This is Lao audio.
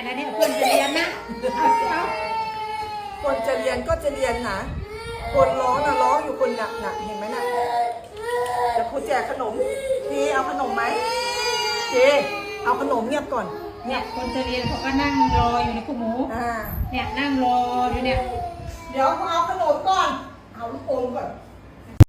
ແລ້ວເນຍ ເພື່ອນຈະຮຽນນະ ເອົາ ເອົາ ຄົນຈະຮຽນກໍຈະຮຽນນະ ຄົນຮ້ອງນະຮ້ອງຢູ່ ຄົນໜັກໜັກ ເຫັນໄໝນະ? ດຽວຄູແຈກຂະໜົມ ເຈ ເອົາຂະໜົມໄໝ? ເຈ ເອົາຂະໜົມ ງຽບກ່ອນ ເນຍ ຄົນຈະຮຽນເຂົາກໍນັ່ງລໍຢູ່ນີ້ ຄູໝູ ອ່າ ເນຍ ນັ່ງລໍຢູ່ເນຍ ດຽວຄູເອົາຂະໜົມກ່ອນ ເອົາລູກອມກ່ອນ.